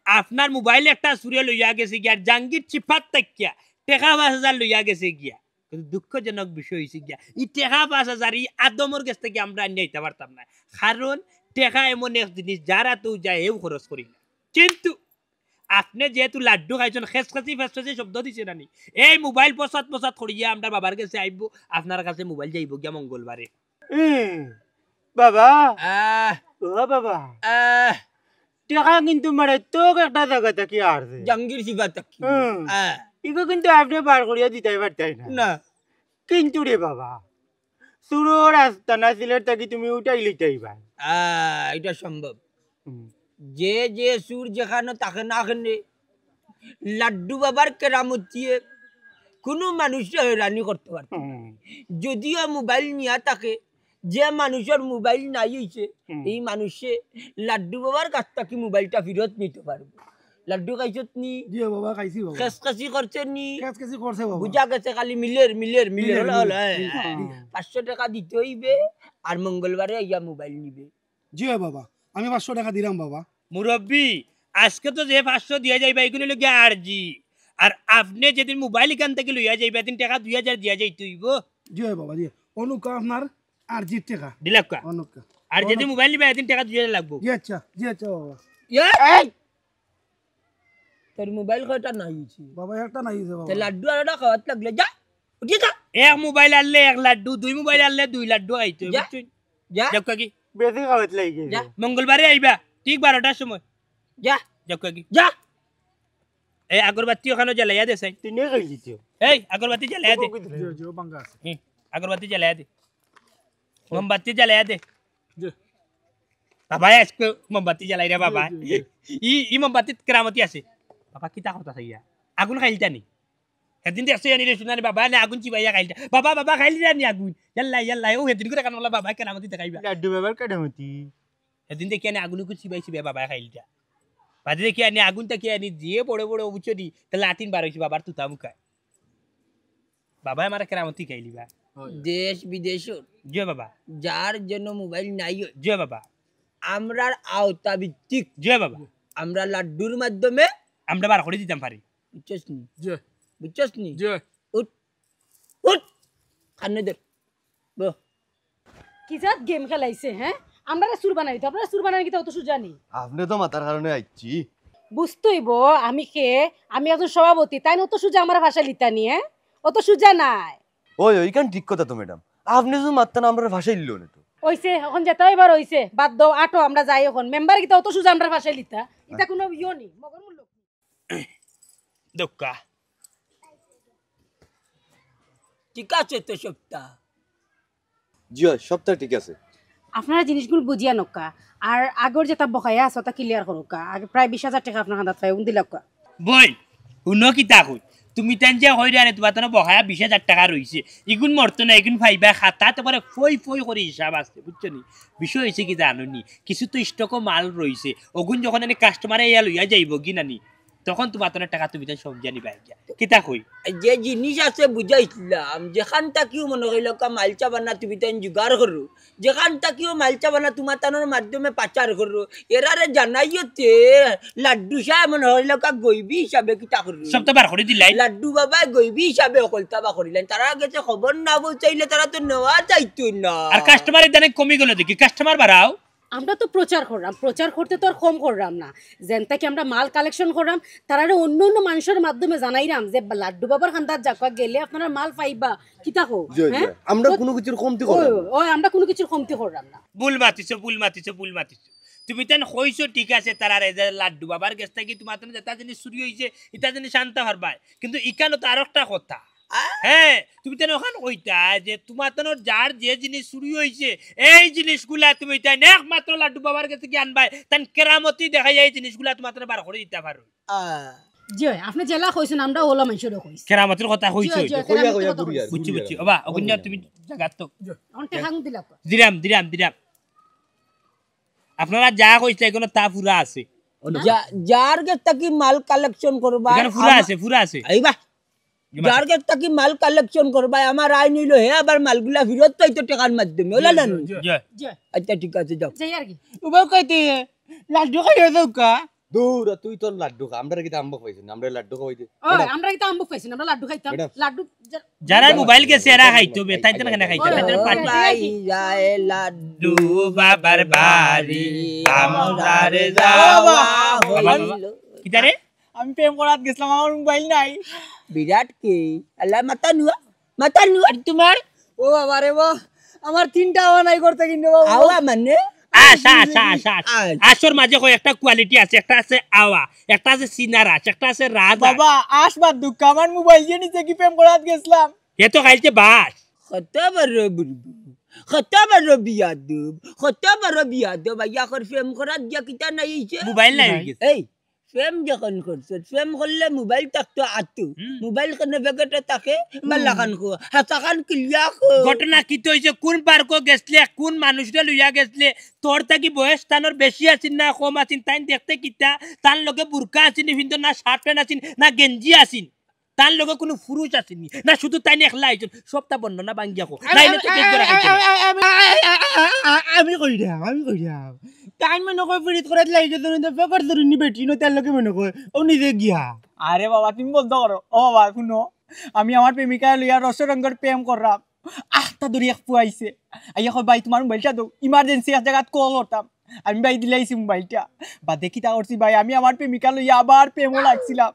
আপনার মোবাইল একটা চুরে লইয়া গেছে গিয়া, আর জাঙ্গির চিপাত থাকিয়া টেকা পাঁচ হাজার লইয়া গেছে গিয়া। কিন্তু দুঃখজনক বিষয় অইছে গিয়া, ই টেকা পাঁচ হাজার ই আদমর গেছ থাকি আমরা আনিয়া দিতাম পারতাম না। কারণ টেকা এমন এক জিনিস, যার আতো যায়, হেউ খরচ করি না। কিন্তু আপনে যেহেতু লাড্ডু খাইছইন, খেসখেসি ফেসখেসি শব্দ দিছে নানি, এই মোবাইল পচাত পচাত করিয়া আমরার বাবার গেছে আইবো, আপনার কাছে মোবাইল যাইবো গিয়া মঙ্গলবারে। হুম, বাবা। আহ, ও বাবা। আহ, টেকা কিন্তু মারাত্মক একটা জাগা থাকি আরছে। জাঙ্গির জিবা থাকি। হুম। আহ। ইগু কিন্তু আপনে বার করিয়া দিতায় পারতায় না। না। কিন্তু রে বাবা, চুরর আস্তানা সিলেট থাকি তুমি উঠাই লইতায় পারবায়। আহ, ইটা সম্ভব। হুম। যে যে চুর যেখানো থাকে না কেনে, লাড্ডু বাবার কেরামতিয়ে কুনু মানুষরে হয়রানি করতে পারতো না। হুম। যদিও মোবাইল নিয়া থাকে, যে মানুষর মোবাইল নাই অইছে, হুম। এই মানুষে লাড্ডু বাবার কাছ থাকি মোবাইলটা ফিরত নিতে পারবো। লাড্ডু খাইছত নি? জি বাবা, খাইছি বাবা। খেসখেসি করছে নি? খেসখেসি করছে বাবা। বুঝা গেছে খালি মিলের, মিলের, মিলের, মিলের, হলো, হলো, মিলের। হ্যাঁ। হুম। পাঁচশো টেকা দিতে অইবে, আর মঙ্গলবারে আইয়া মোবাইল নিবে। জি অয় বাবা, আমি পাঁচশো টেকা দিরাম বাবা। মুরব্বি, আজকে তো যে পাঁচশো দিয়া যাইবা, ইগুন অইলো গিয়া আরজি। আর আপনে যেদিন মোবাইল ইখান থাকি লইয়া যাইবা, এদিন টেকা দুই হাজার দিয়া যাইতে অইবো। জি অয় বাবা, জি। অনো আপনার আরজির টেকা। দিলাউক্কা। অনো। আর যেদিন মোবাইল নিবা, এদিন টেকা দুই হাজার লাগবো। জি আচ্ছা, জি আচ্ছা বাবা। ইয়ে? এই! তোর মোবাইল কয়টা নাই অইছে? বাবা, একটা নাই অইছে বাবা। তে লাড্ডু আর একটা খাওয়াত লাগলে, যা। উঠি যা। এক মোবাইল আনলে এক লাড্ডু, দুই মোবাইল আনলে দুই লাড্ডু খাইতে অইবো, যা। বুঝছইন? যা। যাউক্কা গি। বেশি খাওয়াত লাগি গেছে। যা। মঙ্গলবারে আইবা, ঠিক বারোটার সময়। যা। যাউক্কা গি। যা। এই আগরবাতি অখানো জ্বালাইয়া দে চাই। তিনে খাই দিতে। এই আগরবাতি জ্বালাইয়া দে। জি, জি, ও বাঙ্গা আছে। হুম, আগরবাতি জ্বালাইয়া দে। মোমবাতি জ্বালাইয়া দে। জি। বাবায় আজকে মোমবাতি জ্বালাইরা বাবা। জি, জি, জি। ই, ই মোমবাতিত কেরামতি আছে। বাবা কিতা কথা চাইয়া? আগুন খাইলতা নি? হেদিন দেখছো জানি রে শুনানি বাবা, না আগুন চিবাইয়া খাইলতা। বাবা, বাবা খাইলিরা নি আগুন? ইয়াল্লা, ইয়াল্লা, ও হেদিন করে কান বাবা কেরামতি দেখাইবা। লাড্ডু বাবার কেরামতি। হেদিন দেখি আনি আগুন উগুন চিবাই চিবাই বাবায় খাইলিরা। বাদে দেখি আনি আগুন থাকি আনি যে বড় বড় বুঝছো নি, তে লাটিন বার অইছে বাবার তুতা মুখায়। বাবায় আমারে কেরামতি খাইলিবা। দেশ বিদেশর জি বাবা। যার যেন মোবাইল নাই অয়। জি বাবা। আমরার আওতা ভিত্তিক। জি বাবা। আমরা লাড্ডুর মাধ্যমে আমরা বার করি দিতাম পারি। বুঝছস নি? জি। বুঝছস নি? জি। উঠ, উঠ, কানে ধর। বহ। কি জাত গেম খেলাইছে, হ্যাঁ? আমরারে চুর বানাইতো, আপনারা চুর বানানি কিতা অত সুজা নি? আপনে তো মাতার কারণে আইছি। বুঝতইবো, আমি কে, আমি একজন সভাপতি, তাইন অত সুজা আমারে ফাঁসাইলিতা নি, হ্যাঁ? অত সুজা নায়। ওই, ওইখান ঠিক কথা তো ম্যাডাম, আপনে যদি মাততা না, আমরারে ফাঁসাইলিলো না তো। অইছে, অখন যেতা অইবার অইছে, বাদ দেও, আটো, আমরা যাই অখন। মেম্বার কিতা অত সুজা আমরারে ফাঁসাইলিতা? ইতা কুনু ইয়ো নি, মগর মূল্য। দক্কা। ঠিক আছে তো সবটা। জি অয়, সবটা ঠিক আছে। আপনারা জিনিসগুন বুঝিয়া নেউক্কা, আর আগর যেতা বকায়া আছে, অতা ক্লিয়ার করউক্কা। আগে প্রায় বিশ হাজার টেকা আপনার কান্দাত পাই, অগুন দিলাউক্কা। বইন, হুনো কিতা কই, তুমিতাইন যে কইরায় নি, তুমার তানো বকায়া বিশ হাজার টেকা রইছে, ইগুন মরতো না, ইগুন পাইবা, খাতাত একবারে ফই ফই করি হিসাব আছে, বুঝছো নি? বিষয় অইছে কি জানো নি, কিছু তো স্টকো মাল রইছে, অগুন যখন এনে কাস্টমারে আইয়া লইয়া যাইবো গি নানি, তখন তুমার তানো টেকা তুমিতাইন সমঝিয়া নিবায় গিয়া। কিতা কই? যে জিনিস আছে বুঝাইছলাম, যেখান থাকিও মনো করিলাউক্কা মালসামানা তুমিতাইন জুগাড় করো, যেখান থাকিও মালসামানা তুমার তানোর মাধ্যমে পাচার করো, এরারে জানাইও তে লাড্ডু সায় মনো করিলাউক্কা গইবি হিসাবে কিতা করো। সবতা বার করি দিলাই। লাড্ডু বাবায় গইবি হিসাবে হকলতা বার করিলাইন। তারার গেছে খবর না পৌঁছাইলে তারা তো নেওয়া যাইতো না। আর কাস্টমার ইদানিং কমি গেলো দেখি, কাস্টমার বাড়াও। আমরা তো প্রচার কররাম, প্রচার করতে তো আর কম কররাম না। যেন থাকি আমরা মাল কালেকশন কররাম, তারারে অন্য অন্য মানুষর মাধ্যমে জানাইরাম যে লাড্ডু বাবার কান্দাত যাউক্কা, গেলে আপনারা মাল পাইবা। কিতা কও? জি, জি। হ্যাঁ? আমরা তো কুনু কিছুর কমতি কররাম না। ওই, আমরা কুনু কিছুর কমতি কররাম না। ভুল মাতিছো, ভুল মাতিছো, ভুল মাতিছো। তুমিতাইন কইছো ঠিক আছে, তারারে যে লাড্ডু বাবার গেছ থাকি তুমার তানো যেতা জিনিস চুরি অইছে, ইতা জিনিস আনতা পারবায়। কিন্তু ইখানো তো আরোকটা কথা। হ্যাঁ, তুমি তাইন অখান কইতা যে তুমার তানর যার যে জিনিস চুরি অইছে, এই জিনিসগুলা তুমি তাইন একমাত্র লাড্ডু বাবার গেছে গিয়া আনবায়, তাইন কেরামতি দেখাইয়া এই জিনিসগুলা তুমার তানরে বার করি দিতা পারো। জি অয়, আপনে যেলা কইছইন, আমরা অলা মানষরে কইছি। কেরামতির কথা কইছো জি অয়, জি অয়, কইয়া, কেরামতির কইয়া কথা ঘুরি আর, কইছি। বুঝছি, ঘুরি আর। বুঝছি। ওবা, অগুইন নিয়া তুমি জাগাত তো। অখন টেকা দিলাও। Dirham, dirham, dirham. আপনারা যা কইছলা, ইখানো তা পুরা আছে। যা-, যার গেছ থাকি মাল collection করবা, ইখানো পুরা আমা-, আছে, পুরা আছে। এই বা, ইমা- যার গেছ থাকি মাল collection করবা, আমার আইন অইলো হে আবার মালগুলা ফিরত পাইতো টেকার মাধ্যমে, অলা না নি? জি। জি। আচ্ছা, ঠিক আছে, যাও। যাই আর কি। উবাও কইতে, লাড্ডু খাইয়া যাও কা? দূর, তুই তোর লাড্ডু খা, আমরা কিতা আম্বক পাইছি না, আমরা লাড্ডু খাওয়াইতে। ওই, আমরা কিতা আম্বক পাইছি না, আমরা লাড্ডু খাইতাম। ম্যাডাম। লাড্ডু যা- যারা মোবাইল গেছে এরা খাইতো, বে, তাই তো না খাইতো, ওই, তাই তো ওই, পার্টি। ভাই, যায় লাড্ডু বাবার বাড়ি, আমরার যাওয়া বাবা, বাবা, হইল। বাবা। কিতা রে? আমি প্রেম করাত গেছিলাম, আমার মোবাইল নাই। বিরাট কি? আল্লাহ মাথা নুয়া, মাথা নুয়া। আর তোমার? ও বাবা রে বাবা, আমার তিনটা আওয়া নাই করতে কিন্তু বাবা। আওয়া মানে? আশ, আশ, আশ, আশ। আশ। আশর মাঝে কয় একটা quality আছে, একটা আছে আওয়া, একটা আছে সিনার আশ, একটা আছে রাজ আশ। বাবা, আশ বাদ দুঃখ, আমার মোবাইল যে নিচে কি প্রেম করাত গেছিলাম। এ তো খাইছে বাস। কত বড় বুড়বু, কত বড় বিয়াদব, কত বড় বিয়াদব, আইয়া কর প্রেম করাত গিয়া কিতা নাই অইছে? মোবাইল নাই অই গেছে। এই, প্রেম যখন করছো, প্রেম করলে মোবাইল থাকতো আতো। হুম। মোবাইল কেনে পকেটো থাকে, হুম। বাল্লা খান কো, হাতা খান কিলিয়া কো। ঘটনা কিতা অইছে, কোন পার্কো গেছলে, কোন মানুষরে লইয়া গেছলে, তোর থাকি বয়স তানর বেশি আছিল না কম আছিল, তাইন দেখতে কিতা, তান লগে বুরকা আছিল নি, কিন্তু না শার্ট প্যান্ট আছিল, না গেঞ্জি আছিল, তান লগে কোনো পুরুষ আছিল নি, না শুধু তাইন একলা আইছইন, সবটা বর্ণনা ভাঙ্গিয়া কো। আমি, নাইলে তো আমি, কেস ধরা আমি, খাইতে আমি, না। আমি, আমি, আমি কইরাম, আমি কইরাম। তাইন মনে কয় পিরিত করাত লাগি গেছে, না তো পেপার ধরুনি বেটি, না তার লগে মনে কয়, ও নিজে গিয়া। আরে বাবা, তুমি বন্ধ করো। ও বাবা, শুনো, আমি আমার প্রেমিকা লইয়া রসরঙ্গর প্রেম কররাম। আহ, তা ধরি এক ফুয়া আইছে। আইয়া কয়, "ভাই, তোমার মোবাইলটা দেও, emergency এক জাগাত কল করতাম।" আমি ভাই দিলাইছি মোবাইলটা। বাদে কিতা করছি ভাই, আমি আমার প্রেমিকা লইয়া আবার প্রেমও লাগছিলাম।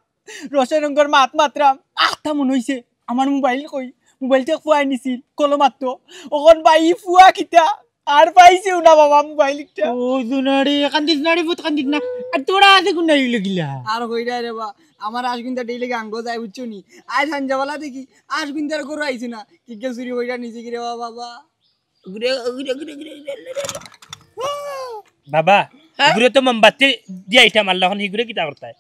রসরঙ্গর মাত মাতরাম, আহ, তা মনে অইছে, আমার মোবাইল কই? মোবাইলটা ফুয়ায় নিছিল, কল মারতো। অখন ভাই, ই ফুয়া কিতা? আর পাইছেও না বাবা মোবাইলটা। ও জুনারে, কান্দিস না রে পুত, কান্দিস না। আর তোরা আছে কোন নাই লগিলা? আর কইরা রে বা, আমার আশগুনতা ডেইলি গাঙ্গো যায়, বুঝছো নি? আজ হাঞ্জাবালা দেখি, আশগুনতার গরু আইছে না। কিকে চুরি কইরা নিছে কি রে বা বাবা? ঘুরে, ঘুরে, ঘুরে, ঘুরে, ঘুরে, ঘুরে, ঘুরে। বাবা, হ্যাঁ? ঘুরে তো মোমবাতি দিয়া আইতাম, আল্লাহ, অখন হিগুরে কিতা করতায়?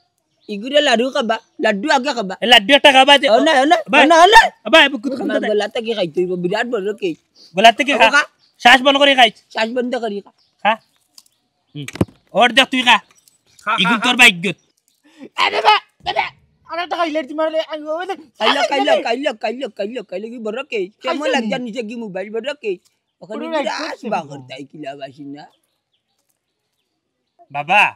ইগুরে লাডু খাবা, লাডু আগে খাবা। এ, লাডু একটা খাবা দে। ও না, ও না, ভাই, ও না, ও না। ভাই, বুকুত আমার খান্দা দে। গলা থাকি খাইতে অইবো, বিরাট বড় কেস। গলা থাকি খা। খা। শ্বাস বন্ধ করি খাইছ। শ্বাস বন্ধ করি খা। খা। হুম। অর্ধেক তুই খা। খা, খা, ইগুন খা। তোর ভাগ্যত। আরে বা, দাদা, আরে তো খাইলে তুই মারলে, আই, ও, ও, খাইলো, খাইলো, খাইলো, খাইলো, খাইলো, খাইলো, কি বড় কেস? খাইছে কেমন নি? লাগছে নিচে কি মোবাইল বড় কেস? ওখানে পুরো কি রাগ আস করছে বাগর নি। তাই কিলা বাসি না? বাবা,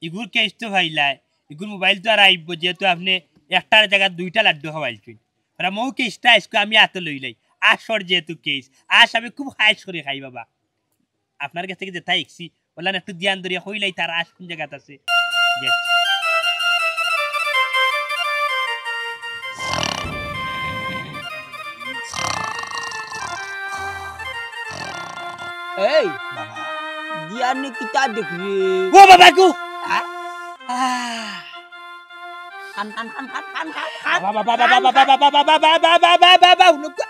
ইগুর কেস তো পাইলাই, ইগুর মোবাইল তো আর আইবো, যেহেতু আপনে একটার জাগাত দুইটা লাড্ডু খাওয়াইলছইন। আর মৌ কেসটা আইজকু আমি আতো লইলাই, আশর যেহেতু কেস, আশ আমি খুব খাইশ করি খাই বাবা। আপনার গেছ থাকি যেতা হিকছি, অলান একটু ধ্যান ধরিয়া কইলাই তার আশ কুন জাগাত আছে। জি। এই, বাবা। দিয়া নে কিতা দেখরে? ও বাবা গো! আ? আ। খান, খান, খান। বাবা, বাবা, বাবা, বাবা, বাবা, হুনো গো।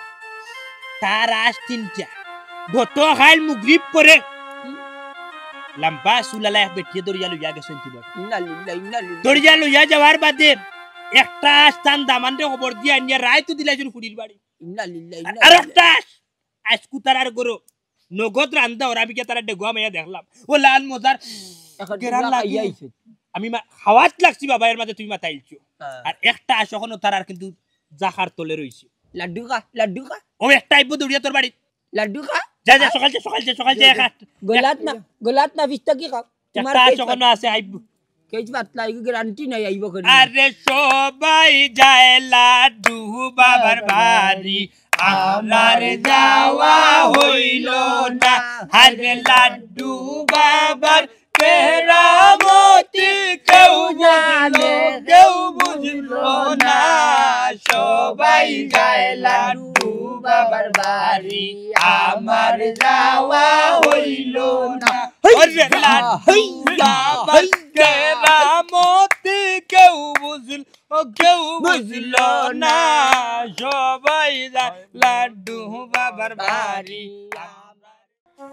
তার আশ তিনটা। গত খাইল মুগরিব পরে। লাম্বা চুলালা এক বেটিয়ে ধরিয়া লইয়া গেছইন তুমার। ইন্না লিল্লাহ, ইন্না লিল্লাহ। ধরিয়া লইয়া যাওয়ার বাদে একটা আশ তান দামান্দরে খবর দিয়া আনিয়া রাইত দিলাইছইন ফুড়ির বাড়ি। ইন্না লিল্লাহ, ইন্না আর লিল্লাহ। একটা আশ আইজকু তারার গরো নগদ রান্দা ওরা বিকে তারা ডেগুয়া মাইয়া দেখলাম। ও লাল মজার এখন গেরান তোমরা লাগি। খাইয়া আইছো। আমি মা-, খাওয়াত লাগছি বাবা, এর মাঝে তুমি মাতাইলছো। হ্যাঁ। আর একটা আশ অখনো তারার কিন্তু জাখার তলে রইছে। লাড্ডু খা, লাড্ডু খা। ও একটা আইবো দৌড়িয়া তোর বাড়ি। লাড্ডু খা। যা, যা, হ্যাঁ? সকাল যা, সকাল যা, সকাল যা, যা, যা। খা। গোলাত না, গোলাত না, বিস্তা কি খাও? তোমার একটা কেজ আছে, ওখানে পাত-, আছে, আইব। কেজ পাতলা, আইব, গ্যারান্টি নাই, আইব করে। আরে সবাই যায় লাড্ডু বাবার বাড়ি, আমার যাওয়া হইল না। আরে লাড্ডু বাবার কেরামতি কেউ জানে, কেউ বুঝল না। সবাই যায় লাড্ডু বাবার বাড়ি, আমার যাওয়া হইল না। আরে লাড্ডু বাবার কেরামতি কেউ বুঝল কেউ বুঝলো না, সবাই যায় লাড্ডু বাবার বাড়ি।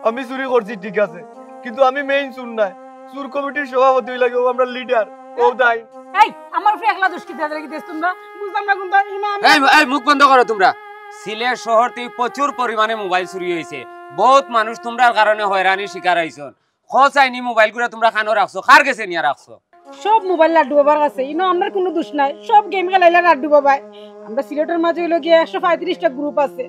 আমি চুরি করছি, ঠিক আছে, কিন্তু আমি মেইন চুর নায়। চুর কমিটির সভাপতি অইলা গিয়া আমরার লিডার, ও দায়। এই, আমার উপরে একলা দোষ কিতা লাগি দেছ তোমরা? বুঝলাম না কুনটা। ইমাম এই, এই, মুখ বন্ধ করো তোমরা। সিলেট শহর থাকি প্রচুর পরিমাণে মোবাইল চুরি অইছে। বউত মানুষ তোমরার কারণে হয়রানির শিকার অইছইন। কও চাইনি মোবাইলগুলা তোমরা কানো রাখছো, কার গেছে নিয়া রাখছো? সব মোবাইল লাড্ডু বাবার কাছে, ইনো আমরার কুনু দোষ নাই। সব গেম খেলাইলা লাড্ডু বাবায়। আমরা সিলেটর মাঝে অইলো গিয়া একশো পঁয়ত্রিশটা গ্রুপ আছে,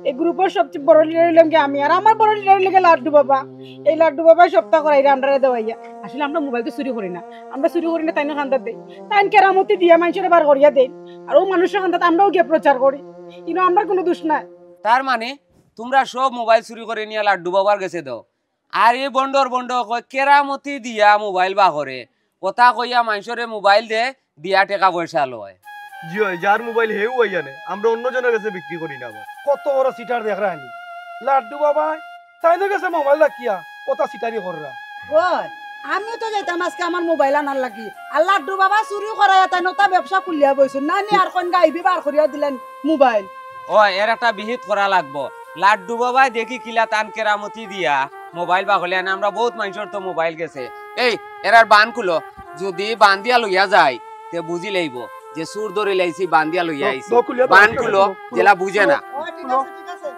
এই গ্রুপর সবচেয়ে বড় লিডার অইলাম গিয়া আমি, আর আমার বড় লিডার অইলো গিয়া লাড্ডু বাবা। এই লাড্ডু বাবায় সবতা করাইরা আমরারে দেওয়াইয়া। আসলে আমরা মোবাইল তো চুরি করি না, আমরা চুরি করি না, তাইনর কান্দাত দেই। তাইন কেরামতি দিয়া মানষরে বার করিয়া দেইন, আর অউ মানষর কান্দাত আমরাও গিয়া প্রচার করি, ইনো আমরার কুনু দোষ নাই। তার মানে তোমরা সব মোবাইল চুরি করি নিয়া লাড্ডু বাবার গেছে দেও, আর ই ভন্ডর ভন্ড কয় কেরামতি দিয়া মোবাইল বার করে, কথা কইয়া মানষরে মোবাইল দে, দিয়া টেকা পয়সা লয়। জি অয়, যার মোবাইল হেউ অইয়া নে, আমরা অন্য জনর গেছে বিক্রি করি না আবার। কত বড় চিটার দেখরায়নি, লাড্ডু বাবায় তাইনর গেছে মোবাইল রাখিয়া কত চিটারি কররা। ওই, আমিও তো যাইতাম আজকে আমার মোবাইল আনার লাগি, আর লাড্ডু বাবা চুরি করাইয়া তাইন অতা ব্যবসা খুলিয়া বইছইন, নানি আর কইন গাইবি বার করিয়া দিলাইন মোবাইল। ও, এর একটা বিহিত করা লাগবো। লাড্ডু বাবায় দেখি কিলা তান কেরামতি দিয়া মোবাইল বার করলে, এনে আমরা বউত মানষর তো মোবাইল গেছে। এই, এরার বান খুলো, যুদি বান দিয়া লইয়া যায়, তে বুঝি লাইবো যে চুর ধরি লাইছি, বান দিয়া লইয়া আইছি। বান খুলো, যেলা বুঝে না। ও, ঠিক আছে, ঠিক আছে।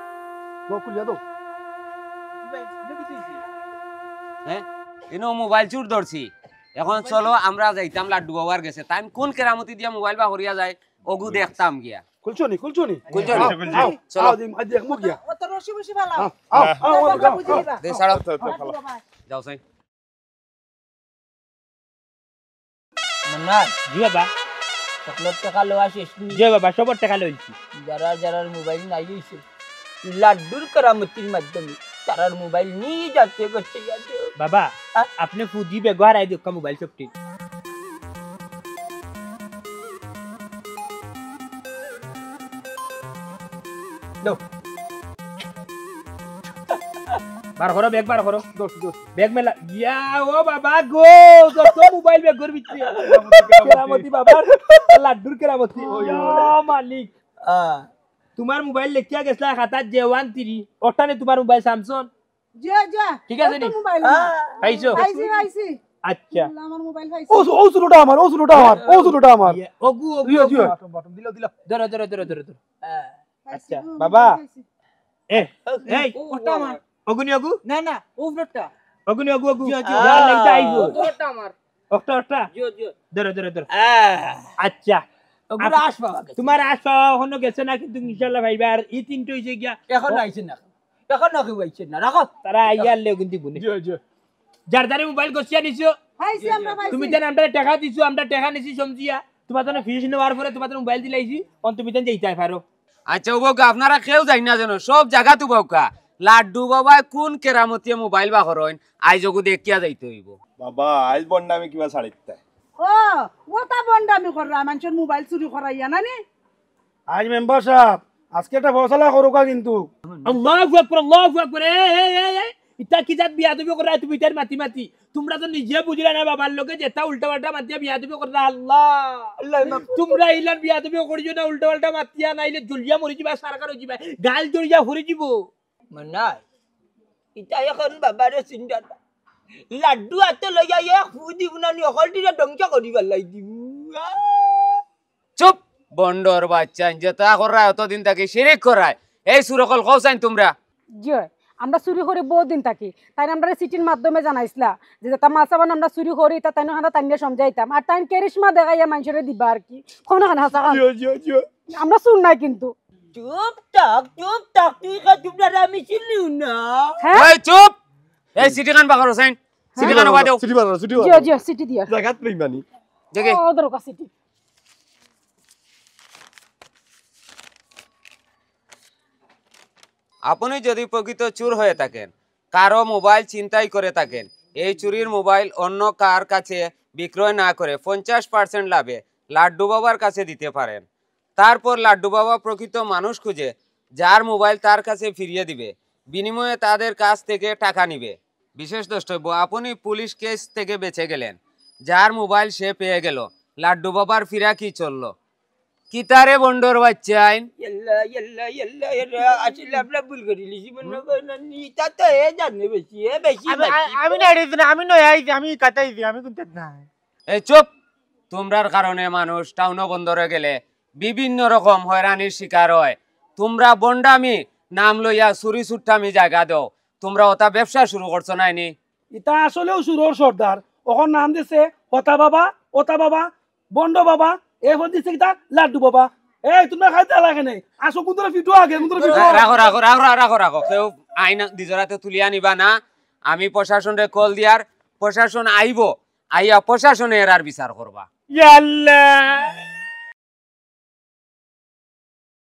হ্যাঁ, ইনো মোবাইল চুর ধরছি। এখন চলো, আমরা যাইতাম লাড্ডু বাবার গেছে, তাইন কুন কেরামতি দিয়া মোবাইল বার করিয়া যায়, অগু দেখতাম গিয়া। খুলছো নি, খুলছো নি? খুলছো নি? আও, আও, চলো। আও, দেখি, আও, দেখমু গিয়া। অত রশি বশি ফালাও। আও, আও, আও, আও, আও, আও। দে, ছাড়ো। যাও, সাই। মন্নার। জি বাবা। সকলর টেকা লওয়া শেষ নি? জি বাবা, সবর টেকা লইছি। যারার যারার মোবাইল নাই অইছে, লাড্ডুর কেরামতির মাধ্যমে তারার মোবাইল নিজ আতে গছে গেছে। বাবা, আ? আপনে ফুদি বেগো হারাই দিউক্কা মোবাইল সবটি। দাও। বার করো, ব্যাগ বার করো। দোষ, দোষ। ব্যাগ মেলা। ইয়া, ও বাবা গো, যত মোবাইল ব্যাগর ভিতরে। কেরামতি বাবার লাড্ডুর কেরামতি। ওই, ওই। ইয়া মালিক। আ। তুমার মোবাইল লেখিয়া গেছলা খাতাত জে ওয়ান থ্রি। অটা নি তুমার মোবাইল Samsung? জি, জি। ঠিক আছে নি? মোবাইল আমার। পাইছো? পাইছি, পাইছি। আচ্ছা। আল্লাহ, আমার মোবাইল পাইছি। ও, ও ছোটটা আমার, ও ছোটটা আমার, ও ছোটটা আমার। ইয়ে, ওগু, ওগু, জি, জি। ওগু। বাটন, বাটন, দিলাও, দিলাও। ধরো, ধরো, ধরো, ধরো, ধরো। হ্যাঁ। আচ্ছা, পাইছি, বাবা। মোবাইল পাইছি। এ, এই, ওটা আমার। ওগুনি ওগু? না, না, উপরেরটা। ওগুনি ওগু, ওগু। জি, জি। ইয়ার লেংটা আইবো। উপরেরটা আমার। ওটা, ওটা। জি, জি। ধরো, ধরো, ধরো। আহ। আচ্ছা। ওগুলো আপ-, আশ পাওয়া গেছে। তুমার আশ পাওয়া অখনো গেছে না, কিন্তু ইনশাআল্লাহ পাইবা। আর ই তিনটা অইছে গিয়া। এখন ও- আইছে না। এখন না কেউ আইছে না। রাখো। তারা আইয়া আনলে ওগুন দিব নে। জি, জি। যার যারে মোবাইল গছিয়া নিছো। পাইছি, আমরা পাইছি। তুমি যেন আমরারে টেকা দিছো, আমরা টেকা নিছি সমঝিয়া। তুমার যেন ফিস নেওয়ার পরে তুমার যেন মোবাইল দিলাইছি, অন তুমি যেন যাইতায় পারো। আচ্ছা, ও বউকা, আপনারা কেউ যাইন না যেন, সব জাগাত ও বউকা। লাড্ডু বাবায় কুন কেরামতিয়ে মোবাইল বার করইন, আইজ ওগু দেখিয়া যাইতে অইবো। বাবা, আইজ বন্ডামি কিবা ছাড়িতায়। ও, ওটা বন্ডামি কররা, মানষর মোবাইল চুরি করাইয়া না নি? আইজ মেম্বার সাব, আজকে একটা ফয়সালা করউক্কা কিন্তু। আল্লাহু আকবার, আল্লাহু আকবার। এ, এ, এ, এ, ইতা কি জাত বিয়াদবি কররা তুমি ইতার মাতি মাতি? তুমরা তো নিজে বুঝরায় না বাবার লগে যেতা উল্টা পাল্টা মাতিয়া বিয়াদবি কররা। আল্লাহ। আল্লাহ মাফ। তুমরা ইলান বিয়াদবি করিও না, উল্টা পাল্টা মাতিয়া, নাইলে জ্বলিয়া মরি যিবায়, সারখার অই যিবায়, গাল জ্বলিয়া পড়ি যিবো। মনাই, ইতা এখন বাবারে চিন্তা না। লাড্ডু আতো লইয়া এক ফু দিবো না নি, হকলটিরে ধ্বংস করি ফালাই দিবো। আহ! চুপ! বন্ডর বাইচ্চা, যেতা কররায় অতদিন থাকি শিরিক কররায়। এই চুর অকল কও চাইন তুমরা। জি অয়, আমরা চুরি করি বউত দিন থাকি। তাইন আমরারে চিঠির মাধ্যমে জানাইছলা যে যেতা মাল সামান আমরা চুরি করি, ইতা তাইনর কান্দাত আনিয়া সমঝাইতাম। আর তাইন কেরিশমা দেখাইয়া মানষরে দিবা আর কি। কও না কেনে হাছা কও। জি অয়, জি অয়, জি অয়। আমরা চুর নায় কিন্তু। চুপ থাক, চুপ থাক, তুই কা তুমরারে আমি চিনিও না। হ্যাঁ? এই চুপ! এই চিঠিখান বার করো চাইন। চিঠিখান বার করো, চিঠি বার করো, চিঠি বার করো। জি অয়, জি অয়, চিঠি দিয়া। জাগাত বেইমানি। দেখে। ও, দরকার চিঠি। আপনি যদি প্রকৃত চুর হয়ে থাকেন, কারো মোবাইল ছিনতাই করে থাকেন, এই চুরির মোবাইল অন্য কার কাছে বিক্রয় না করে পঞ্চাশ পার্সেন্ট লাভে লাড্ডু বাবার কাছে দিতে পারেন। তারপর লাড্ডু বাবা প্রকৃত মানুষ খুঁজে যার মোবাইল তার কাছে ফিরিয়ে দিবে, বিনিময়ে তাদের কাছ থেকে টাকা নিবে। বিশেষ দ্রষ্টব্য, আপনি পুলিশ কেস থেকে বেঁচে গেলেন, যার মোবাইল সে পেয়ে গেল, লাড্ডু বাবার ফিরা কি চললো? কিতারে বন্ডর বাচ্চাইন? ইয়াল্লা ইয়াল্লা ইয়াল্লা ইয়াল্লা, আসলে আমরা ভুল করি লিছি, মনে করে না নি, তা তো এ জানে বেশি, এ বেশি আমি বেশি। আ- আমি না রে, আমি নয়া আইছি, আমি কাটাইছি, আমি কুনটাত নাই। এই চুপ! তোমরার কারণে মানুষ টাউনো বন্দরে গেলে বিভিন্ন রকম হয়রানির শিকার হয়। তোমরা বন্ডামি নাম লইয়া চুরি চুট্টামি জাগা দেও। তোমরা ওটা ব্যবসা শুরু করছো নাইনি? ইতা আসলেও চুরর সর্দার। অখন নাম দিছে হতা বাবা, ওতা বাবা, বন্ড বাবা, এরপর দিছে কিতা লাড্ডু বাবা। এই তোমরা খাইতে লাগে নাই, আসো কুন্তরে ফিটো আগে, কুন্তরে ফিটো। রা- রাখো, রাখো, রাখো, রাখো, রাখো। কেউ আইন নিজর হাতে তুলিয়া নিবা না। আমি প্রশাসনরে কল দিয়ার, প্রশাসন আইবো, আইয়া প্রশাসনে এরার বিচার করবা। ইয়াল্লা।